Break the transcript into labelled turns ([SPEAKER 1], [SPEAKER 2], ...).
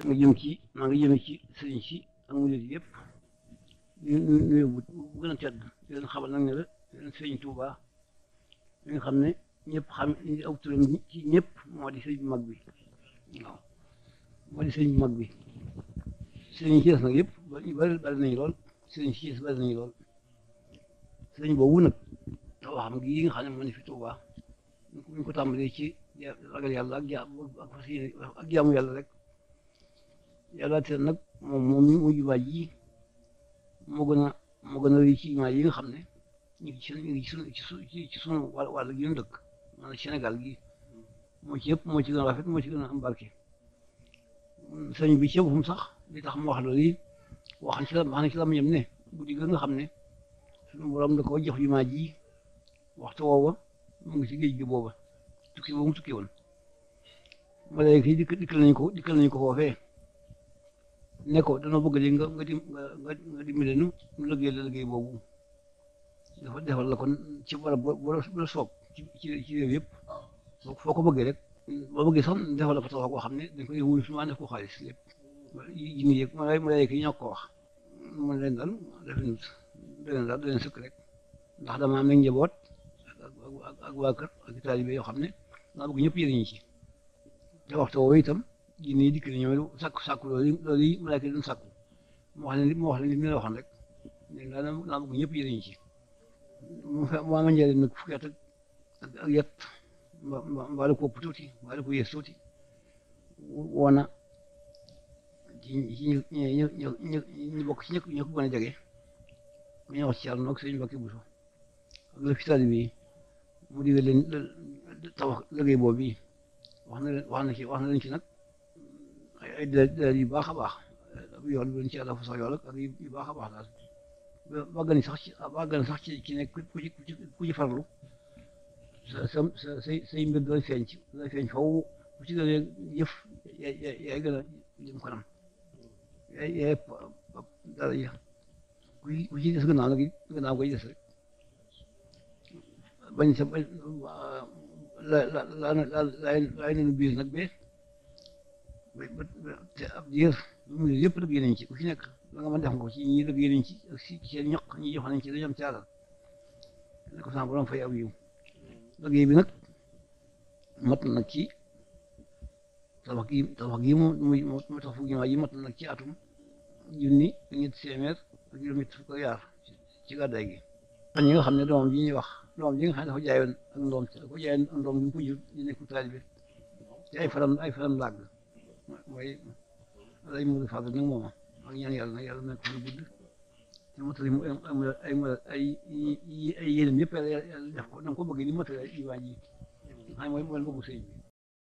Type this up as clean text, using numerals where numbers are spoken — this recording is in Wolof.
[SPEAKER 1] maa ngi jëm ci sëriñ si ak murid yëpp ñu bu gën a tedd di leen xamal nag ne la leen sëriñ Tuuba li nga xam ne ñëpp xam aw turam ci ñëpp moo di sëriñ bu mag bi waaw moo di sëriñ bu mag bi sëriñ si des nag yëpp bari nañu lool sëriñ si des bari nañu lool sëriñ boobu nag taw xam gi yi nga xam ne moo ne fi Tuuba ñu ko tàmbalee ci ragal yàlla ak jaamu yàlla rek yàlla te nag moom mi mu jumaa ji moo gën a rëy ci jumaa yi nga xam ne ñu ngi ci sunu wàll gi ñu dëkk maanaam Sénégal gi moo ci yëpp moo ci gën a rafet moo ci gën a am barke sëñ bi ci boppam sax li tax mu wax loolu yi wax na ci la mu ñëm ne guddi ga nga xam ne sunu borom da ko jox jumaa ji waxtu woowa mu ngi ci géej gi booba tukki boobu mu tukki woon malayka yi dikkal nañu ko foofee ne ko dana bëgg di nga dimbale nu liggéey la liggéey boobu dafa defal la kon ci barab bu la soob ci réew yëpp foo ko bëggee rek boo bëggee sax defal la ko taxaw koo xam ne dañ koy wóolu suma def ko xaalis lépp yi nii yëg malayka yi ñoo ko wax man leen daal da leen sëkk rek ndax dama am nañ njaboot ak waa kër ak taalibe yoo xam ne daa bëgg ñëpp yëriñu ci te waxtu woowu itam ji nii dikk na ñoom sàkku loolu yi malaaka yi doon sàkku mu wax leen li mu la waxoon rek daa bëgg ñëpp yëriñu ci mu ama njëriñ nag fukki at ak yet mbaa la ko ëpp tuuti mbaa la ko yées tuuti woona ci ñu bokk ci ñë ko gën a jege mu ñu wax ci yàlla nag sëñ Mbàkke Buso ak la fi taalibe yi mu digal leen tabax liggéey boobu yi wax na leen ci nag ay dalil yu baax a baax yoon bi ci àlla fu sax yool ak yu baax a baax daal bàggan sax ci nekk ku ci farlu say mbir doy feeñ faw ku ci gën yëf yaay gën a jëm kanam yaay dara ja ku ci des gannaaw koy des rek bañ sa laay nenu biir nag bee te ab diir mu yëpp liggéey nañ ci ku ci nekk la nga mën def nga ko ci ñi liggéey nañ ci ak si seen ñoq ñi jox nañ ci dañu am caalal ne ko sama borom fay aw yiw liggéey bi nag mat na nag ci tabax gi mu tax fu ginnaaw yi mat na nag ci atum junni ak ñetti téeméer ak juróom-ñett fukk ak yaar ci gàddaay gi ak ñi nga xam ne doomam ji ñuy wax doomam ji nga xam ne dafa jaayoon ak ndoom dafa jaayoon ak ndoom bi mu ko jur ñu nekk taalibe te ay faram làgg mooy lay mu fàgg nag mooma ak ñaan yàlla nag yàlla nekk lu gudd te motali mu ay yéenam yëpp yàlla def ko na nga ko bëggee ni motali ay iwaan yi xam mooy bëggu sëñ bi